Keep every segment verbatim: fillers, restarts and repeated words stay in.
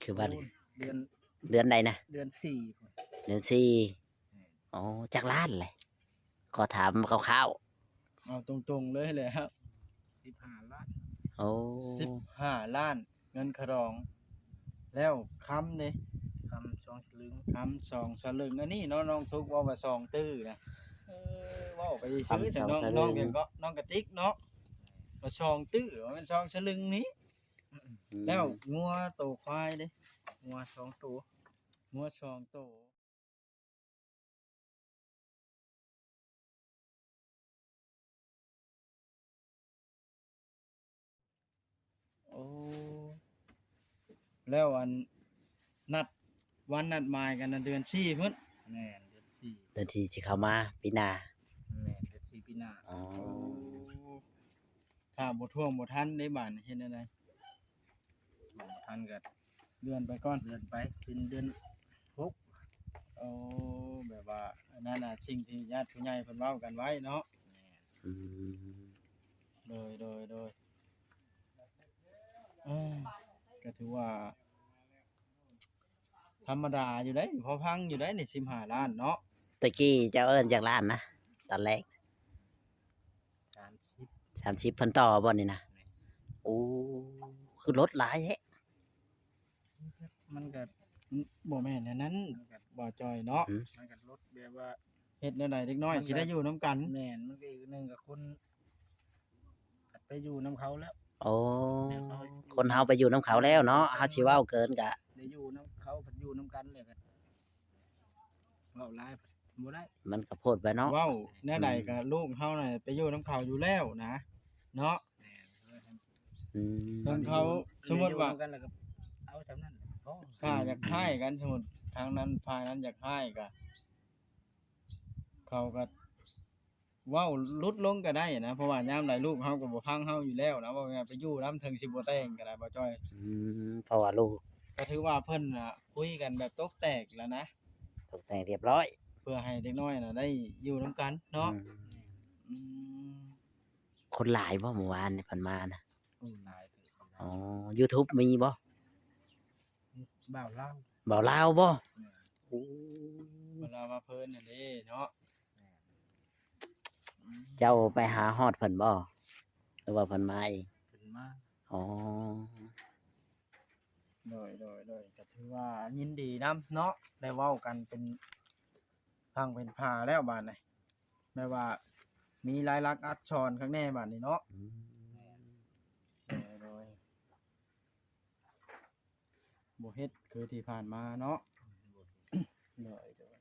คือว่า โอ้ เดือน เดือนใดนะ เดือนสี่ เดือนสี่ แม่น อ๋อ จักล้านเลย ขอถามคร่าวๆ เอาตรงๆเลยแหละครับ สิบห้าล้าน โอ้ สิบห้าล้าน เงินค่าดอง แล้วคำเด้ คำสองสลึง คำสองสลึง อันนี้เนาะ น้องตุ๊กว่าว่าสองตื้อนะ เออ เว้าไปซื่อๆ คำสอง น้อง สลึง น้องเพียงก็ น้องกระติกเนาะ ว่าสองตื้อ ว่ามันสองสลึงนี้ อืม แล้วงัวโตควายเด้ งัวสองโต งัวสองโต โอ้ แล้วอันนัดวันนัดหมายกันนะเดือนสี่พุ้น แม่น เดือนสี่ เดือนสี่สิเข้ามาปีหน้า แม่น เดือนสี่ปีหน้า อ๋อ โอ้ ถ้าบ่ท่วงบ่ทันได้บาดนี้เฮ็ดแนวใด ท่วงบ่ทันก็เลื่อนไปก่อน เลื่อนไปเป็นเดือนหก โอ้ แบบว่าอันนั้นน่ะ สิ่งที่ญาติผู้ใหญ่เพิ่นเว้ากันไว้เนาะ แม่น อืม โดย โดย โดย เอ้ย ก็ถือว่า ธรรมดาอยู่เด้ พอฟังอยู่เด้นี่ สิบห้าล้านเนาะ ตะกี้เจ้าเอิ้นจักล้านนะ ตอนแรก สามสิบ สามสิบ เพิ่นต่อบ่นี่นะ แม่น โอ้ คือลดหลายแท้ มันก็ บ่แม่นอันนั้น มันก็ บ่าวจอยเนาะ อืม มันก็ลดแบบว่า เฮ็ดแนวใดเด็กน้อย มันก็ สิได้อยู่นำกัน แม่น มันก็อีกหนึ่งกับคน ไปอยู่นำเขาแล้ว โอ้ แล้วเขา คนเฮาไปอยู่นำเขาแล้วเนาะ เฮาสิเว้าเกินกะ ได้อยู่นำเขา พัดอยู่นำกันเลยก็เว้าหลายบ่ได้ มันก็โพดไปเนาะ เว้าแนวใดก็ อืม ลูกเฮาน่ะไปอยู่นำเขาอยู่แล้วนะ เนาะ แม่น อืม เทิงเขา สมมุติว่า อยู่นำกันแล้วก็เอาส่ำนั้นพอ ถ้าอยากฮ้ายกัน สมมุติทางนั้นฝ่ายนั้นอยากฮ้ายก็ เขาก็เว้าหลุดลงก็ได้นะ เพราะว่ายามใดลูกเฮาก็บ่ฟังเฮาอยู่แล้วนะ เว้าง่ายๆ ไปอยู่นำเทิงสิบ่แต่งก็ได้ บ่าวจอย อืม เพราะว่าลูก ก็ถือว่าเพิ่นน่ะคุยกันแบบตกแตกแล้วนะ ตกแต่งเรียบร้อย เพื่อให้เด็กน้อยน่ะได้อยู่นำกันเนาะ อืม อืม คนหลายบ่เมื่อวานนี่เพิ่นมานะ โอ้ หลายเติบ อ๋อ YouTube มีบ่ บ่าวลาว บ่าวลาวบ่ แม่น โอ้ บ่าวลาวมาเพิ่นนั่นเด้เนาะ แม่น อืม เจ้าไปหาฮอดเพิ่นบ่ หรือว่าเพิ่นมาเอง เพิ่นมา อ๋อ โดย โดย โดย ก็ถือว่ายินดีนำเนาะ ได้เว้ากันเป็นฝั่งเป็นฝาแล้วบาดนี้ แม่นว่ามีลายลักษณ์อักษรคักแน่บาดนี้เนาะ อืม โดย โดย บ่เฮ็ดคือที่ผ่านมาเนาะ โดย โดย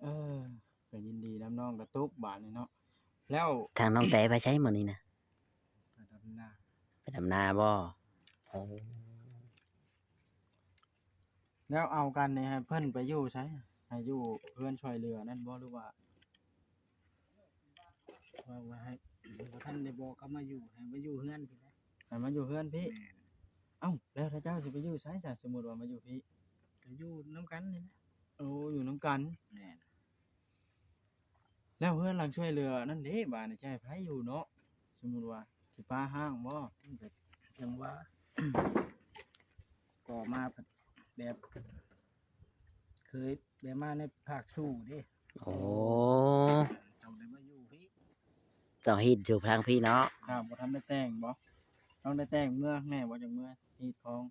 เออ ก็ยินดีนำน้องกระตุกบาดนี้เนาะ แล้ว ทางน้องแตไปไสมื้อนี้นะ ไปดำนา ไปดำนาบ่ โอ้ แล้วเอากันนี่ให้เพิ่นไปอยู่ไส ให้อยู่เฮือนช่วยเหลือนั่นบ่ หรือว่า ว่า ว่าให้ บ่ทันได้บอกก็มาอยู่ ให้มาอยู่เฮือนพี้แหละ ให้มาอยู่เฮือนพี้ แม่น เอ้า แล้วถ้าเจ้าสิไปอยู่ไสจ้ะ สมมุติว่ามาอยู่พี้ ก็อยู่นำกันนี่แหละ โอ้ อยู่นำกัน แม่น แล้วเฮือนหลังช่วยเหลือนั่นเด้ บาดนี้สิให้ไผอยู่เนาะ สมมุติว่าสิปาฮ้างบ่ มันก็จั่งว่า ก็มาแบบ เคยแบบมาในภาคสู้เด้ โอ้ ต้องได้มาอยู่พี้ ต้องฮีดอยู่ทางพี้เนาะ ครับ บ่ทันได้แต่งบ่ ต้องได้แต่งเมือแน่บ่ จั่งเมือฮีดของ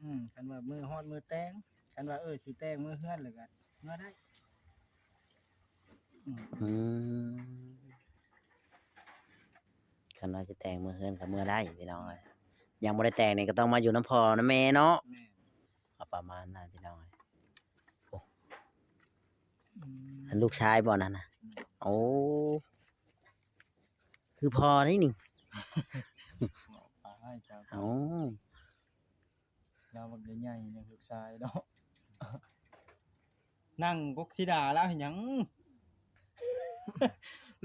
อืม คันว่ามื้อฮอดมื้อแต่ง คันว่า เออ สิแต่งมื้อเฮือนแล้วก็เมือได้ อืม อืม คันว่าสิแต่งเมือเฮือนก็เมือได้พี่น้องเอ้ย ยังบ่ได้แต่งนี่ก็ต้องมาอยู่นำพ่อนำแม่เนาะ แม่น ก็ประมาณนั้นพี่น้องเอ้ย โอ้ อืม อันลูกชายบ่นั่นน่ะ อืม โอ้ คือพ่อนี่นี่ ไปจ้ะ โอ้ ลาวบักใหญ่ๆ เนี่ยลูกชายเนาะ นั่งกกสีดาแล้วเห็นหยัง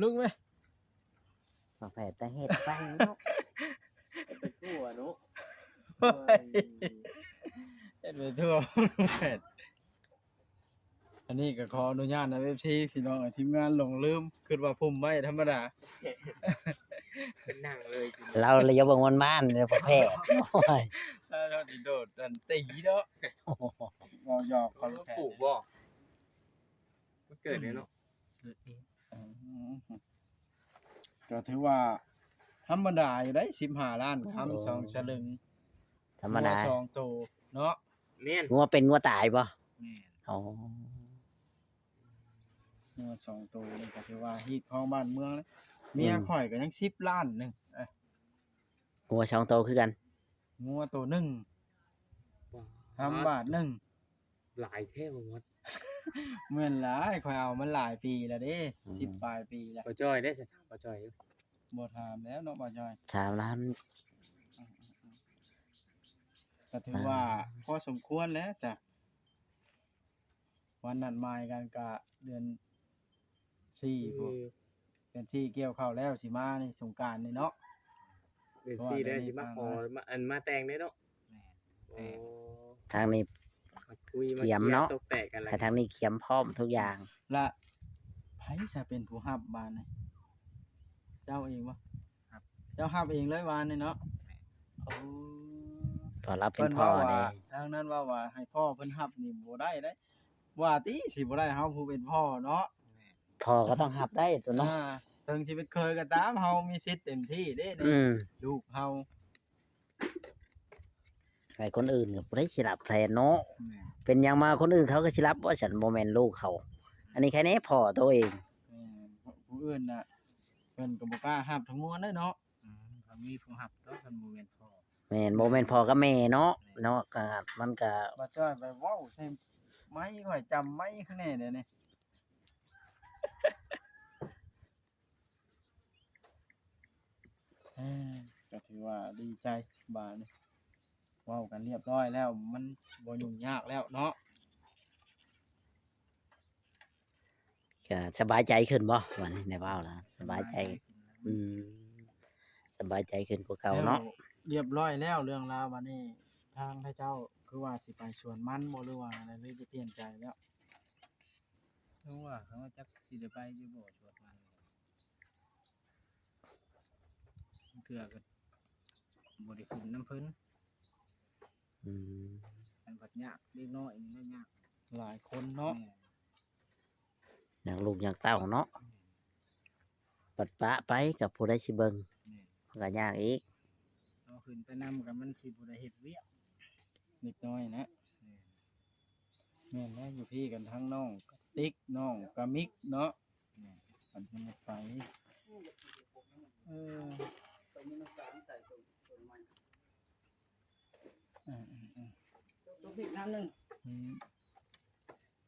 ลุกไหม บักแผดแต่เฮ็ดไปเนาะ ไปทั่วเนาะ โอ้ย เฮ็ดไปทั่ว บักแผด อันนี้ก็ขออนุญาตนะ เอฟซี พี่น้อง ทีมงานหลงลืม คิดว่าพุ่มไม้ธรรมดา นั่งเลย เราเลยอย่าเบิ่งมันมานเลยพ่อแพทย์ โอ้ย ถ้าเราสิโดดอันตีเนาะ เราหยอก เขา เขาแค่ ปลูกบ่มันเกิดเนี่ยเนาะ อืมก็ถือว่าธรรมดาอยู่ได้สิบห้าล้านคำสองสลึง ธรรมดา งัวสองโตเนาะ แม่น งัวเป็นงัวตายบ่ แม่น อ๋อ งัวสองโตนี่ก็ถือว่าฮีดของบ้านเมืองนะเมียข่อยก็ยังสิบล้านหนึ่งเอ้ย งัวสองโตคือกัน งัวโตหนึ่งสามบาทหนึ่ง หลายแท้บ่หมด เมื่อนหลายข่อยเอามันหลายปีแล้วเด้ อืม สิบปลายปีแล้ว บ่จ้อยได้สถามบ่จ้อยอยู่ บ่ถามแล้วเนาะบ่จ้อย สามล้าน ก็ถือว่าพอสมควรแล้วจ้ะวันนัดหมายกันกะเดือนสี่พุ้นเดือนสี่เกี่ยวเข้าแล้วสิมานี่สงกรานต์นี่เนาะ เดือนสี่ได้สิมาขอมาอันมาแต่งได้เนาะ แม่น โอ้ ทางนี้ มาคุยมา เตรียมเนาะ ตกแตกกันอะไร ให้ทางนี้เตรียมพร้อมทุกอย่าง ละไผจะเป็นผู้ฮับบ้านนี่เจ้าเองบ่ ครับ เจ้าฮับเองเลยบ้านนี่เนาะโอ้ พอเราเป็นพ่อ พิ่ว่า เนี่ย ทางนั้นว่าว่าให้พ่อเพิ่นฮับนี่บ่ได้เด้ว่าติสิบ่ได้เฮาผู้เป็นพ่อเนาะ พ่อก็ต้องฮับได้ตัวเนาะ อ่าถึงสิเป็นเคยก็ตามเฮามีสิทธิ์เต็มที่เด้ใน อืม ลูกเฮา ไอ้คนอื่นก็บ่ได้สิรับแทนเนาะ แม่น เป็นหยังมาคนอื่นเขาก็สิรับว่าฉันบ่แม่นลูกเขา อันนี้แค่นี้พ่อตัวเอง แม่นผู้อื่นน่ะเพิ่นก็บ่กล้าฮับทั้งมวลเด้เนาะ อืมเขามีผู้ฮับตัวคันบ่แม่นพ่อ แม่นบ่แม่นพ่อกับแม่เนาะเนาะก็มันก็ บ่จ้อยไปเว้าใส่ไม้ข่อยจำไม้ข้างในเด้นี่เอ้ยก็ถือว่าดีใจบาดนี้เว้ากันเรียบร้อยแล้วมันบ่ยุ่งยากแล้วเนาะ ก็สบายใจขึ้นบ่วันนี้ได้เว้าแล้วสบายใจ อืม สบายใจขึ้นกว่าเก่าเนาะ แล้วเรียบร้อยแล้วเรื่องราวบัดนี้ทางเขาเจ้าคือว่าสิไปสวนมันบ่หรือว่าอะไรหรือจะเปลี่ยนใจแล้ว จังว่าเขาจักสิได้ไปอยู่บ่สวนมันเทื่อก็บ่ได้ขึ้นนำเพิ่น อืม มันพัดยากเด็กน้อยนี่ยาก หลายคนเนาะ แม่น อยากลูกอยากเต้าเนาะปัดปะไปกับผู้ใดสิเบิ่ง แม่น มันก็ยากอีก เอาขึ้นไปนำกับมันสิบ่ได้เฮ็ดเวียก เด็กน้อยนะแม่นแล้วอยู่พี่กันทั้งน้องติ๊กน้องกะมิกเนาะ แม่น มันจะมาไปเออ ต้มน้ำตาลใส่ต้มต้มมัน อืมอืมอืม ต้มพริกน้ำหนึ่ง อืม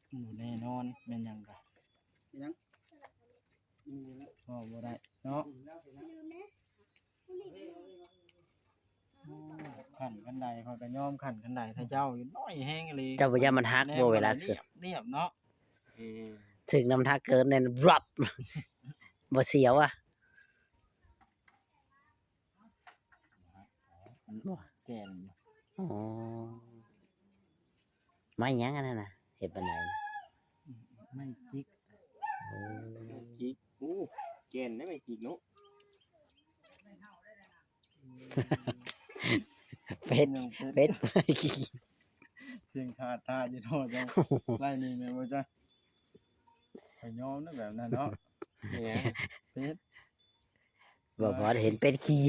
อยู่แน่นอนแม่นหยังกะ เป็นยังมีแล้ว ก็บ่ได้เนาะ แล้วเป็นยัง โอ้ขั้นคันใดเขาก็ยอมขั้นคันใดถ้าเจ้าอยู่น้อยแฮงอีหลี เจ้าบ่ย่านมันหักบ่เวลา เรียบเรียบเนาะ อืม ถึงน้ำหนักเกินเนี่ยรับ บ่เสียวอ่ะ แก่น อ๋อไม้หยังอันนั้นน่ะเห็ดปานใด ไม่จิก โอ้ จิกอู้แก่นได้ไหมจิกเนาะ เป็ด ยัง เป็ด เสียงขาดท่าอยู่เนาะเจ้าไล่นี่แม่นบ่จ้ะไปยอมนะแบบนั้นเนาะ เนี่ย เป็ด บ่บ่เห็นเป็ดขี่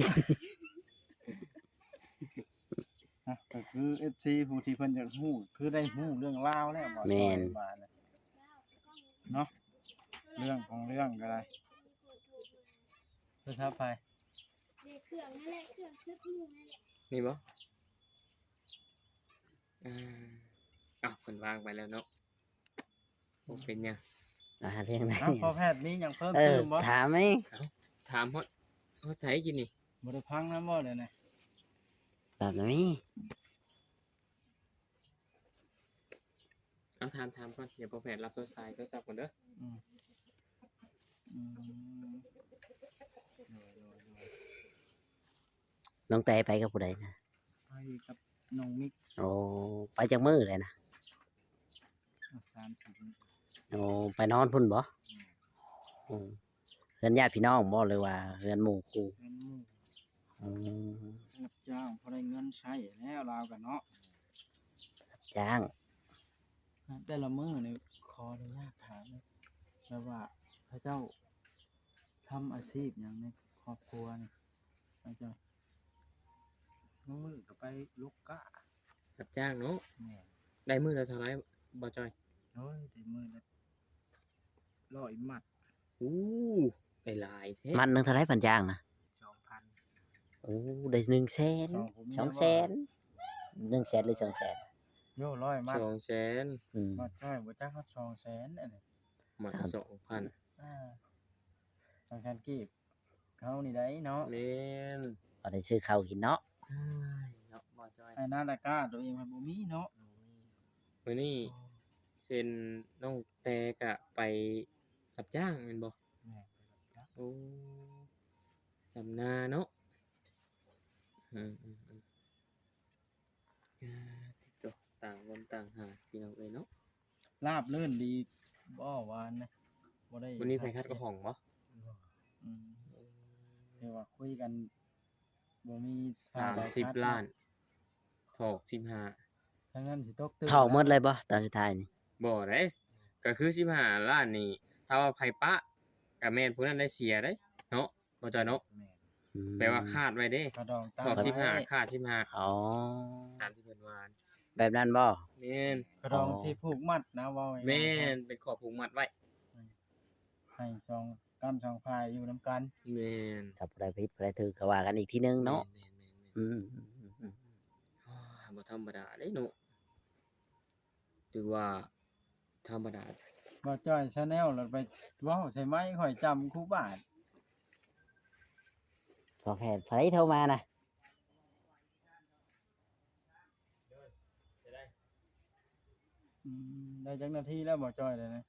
นะก็คือ เอฟซี ผู้ที่เพิ่นอยากฮู้คือได้ฮู้เรื่องราวแล้วบ่ แม่น มาแล้วเนาะเรื่องของเรื่องก็ได้เพื่อทับไป เครื่องนั่นแหละเครื่องซื้อหมูนั่นแหละ นี่บ่อ่าอ้าวเพิ่นวางไปแล้วเนาะบ่เป็นหยัง อ่าเรื่องไหน เอ้าพอแพทย์มีหยังเพิ่ม เออ เติมบ่ ถามไหม ถามฮอดฮอดใสกินนี่ บ่ได้พังนำบ่เดี๋ยวนี้ แบบนี้ เอาถามถามก่อนเดี๋ยวพ่อแพทย์รับโทรสายโทรศัพท์ก่อนเด้อ อืมอืม น้องแต่ไปกับผู้ใดนะ ไปกับน้องมิก โอ้ไปจักมื้อเลยนะ สามสี่มื้อ โอ้ไปนอนพุ่นบ่โอ้ พิ่นญาติพี่น้องบ่ หรือว่าเฮือนหมู่คู่? เฮือนหมู่ อืม รับจ้างพอได้เงินใช้แล้วลาวกันเนาะ รับจ้าง แต่ละมื้อนี่ขออนุญาตถามนะ แบบว่าเขาเจ้าทำอาชีพหยังในครอบครัวนี่ เขาเจ้า มื้อก็ไปลกกะ รับจ้างเนาะ แม่น ได้มื้อละเท่าไหร่บ่จอย? โอ้ย ได้มื้อละร้อยมัด อู้ ได้หลายแท้ มัดหนึ่งเท่าไหร่เพิ่นจ้างนะ? สองพัน โอ้ ได้หนึ่งแสน สอง สองแสน หนึ่งแสนหรือสองแสน? โย่ ร้อยมัด สองแสน อืม มัดน้อยบ่จักฮอดสองแสนอันนี้ มัด ครับ สองพัน อ่า สองแสนกีบ เฮานี่ได้เนาะ แม่น พอได้ซื้อข้าวกินเนาะ อ้าย เนาะ บ่จอย ไอ้นาดาก้าตัวเองมันบ่มีเนาะ บ่มี มื้อนี้ โอ้ เซ็นน้องแต่กะไปรับจ้างแม่นบ่? แม่น ไปรับจ้าง โอ้ ดำนาเนาะ อืมๆๆ อ่า ติดต่อ ต่างคนต่างหา พี่น้องเอ้ยเนาะ ราบรื่นดีบ่วานนะ บ่ได้ วันนี้ไผขัดกระห้องบ่? อืม เออ ถือว่าคุยกัน บ่มี สามสิบ ทางใดขัด ล้าน เนาะ ถอกสิบห้า ทางนั้นสิตกตื่น ถอกหมดเลยบ่ตอนสุดท้ายนี่? บ่ได้ ก็คือสิบห้าล้านนี่ ถ้าว่าไผปะ ก็แม่นผู้นั้นได้เสียเด้เนาะ บ่จอยเนาะ แม่น อืม แปลว่าขาดไว้เด้ กระดองตั้ง ถอกสิบห้า ไว้ ขาดสิบห้า อ๋อ ตามที่เพิ่นว่า แบบนั้นบ่? แม่น กระดอง อ๋อ ที่ผูกมัดนะ เว้าง่ายๆ แม่น เป็นข้อผูกมัดไว้ ให้สองก้ำสองฝ่ายอยู่นำกัน แม่น ถ้าผู้ใดผิดผู้ใดถูกก็ว่ากันอีกทีนึงเนาะ แม่นๆๆๆ อืม อ่า บ่ธรรมดาเด้เนาะ ถือว่าธรรมดา บ่าวจ้อย Channel แล้วไปเว้าใส่ไมค์ข้อยจำคู่บาท พอแพทย์ไผโทรมานะ อืม ได้จักนาทีแล้วบ่าวจ้อย เดี๋ยวนี้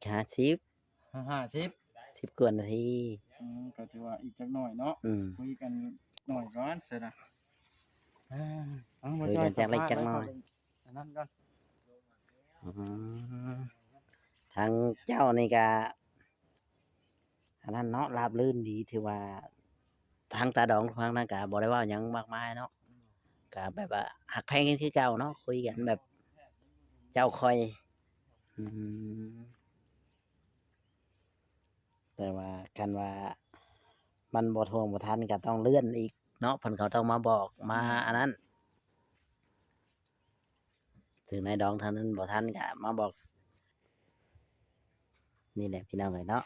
ห้าสิบ ห้าสิบ สิบกว่านาที อืม ก็ถือว่าอีกจักหน่อยเนาะ อืม คุยกันหน่อยก่อนซะนะ อ่า เอา คุยกันจักเล็กจักน้อย อันนั้นก่อน อืม ทางเจ้านี่ก็ อันนั้นเนาะ ราบรื่นดี ถือว่าทางตาดองทางนั้นก็บ่ได้เว้าหยังมากมายเนาะ ก็แบบว่าฮักแพงกันคือเก่าเนาะ คุยกันแบบเจ้าข้อย อืม แต่ว่าคันว่ามันบ่ท่วงบ่ทันก็ต้องเลื่อนอีกเนาะ เพิ่นก็ต้องมาบอกมาอันนั้น ถึงนายดองทางนั้นบ่ทันก็มาบอก นี่แหละพี่น้องเอ้ยเนาะ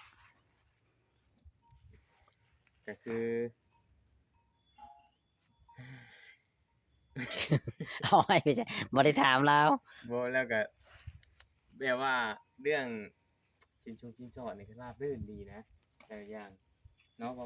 ก็คือ เอาไว้ ไม่ใช่ บ่ได้ถามลาว บ่ แล้วก็ แบบว่าเรื่องสินชงสินสอดนี่ก็ราบรื่นดีนะ แต่ละอย่างเนาะ บ่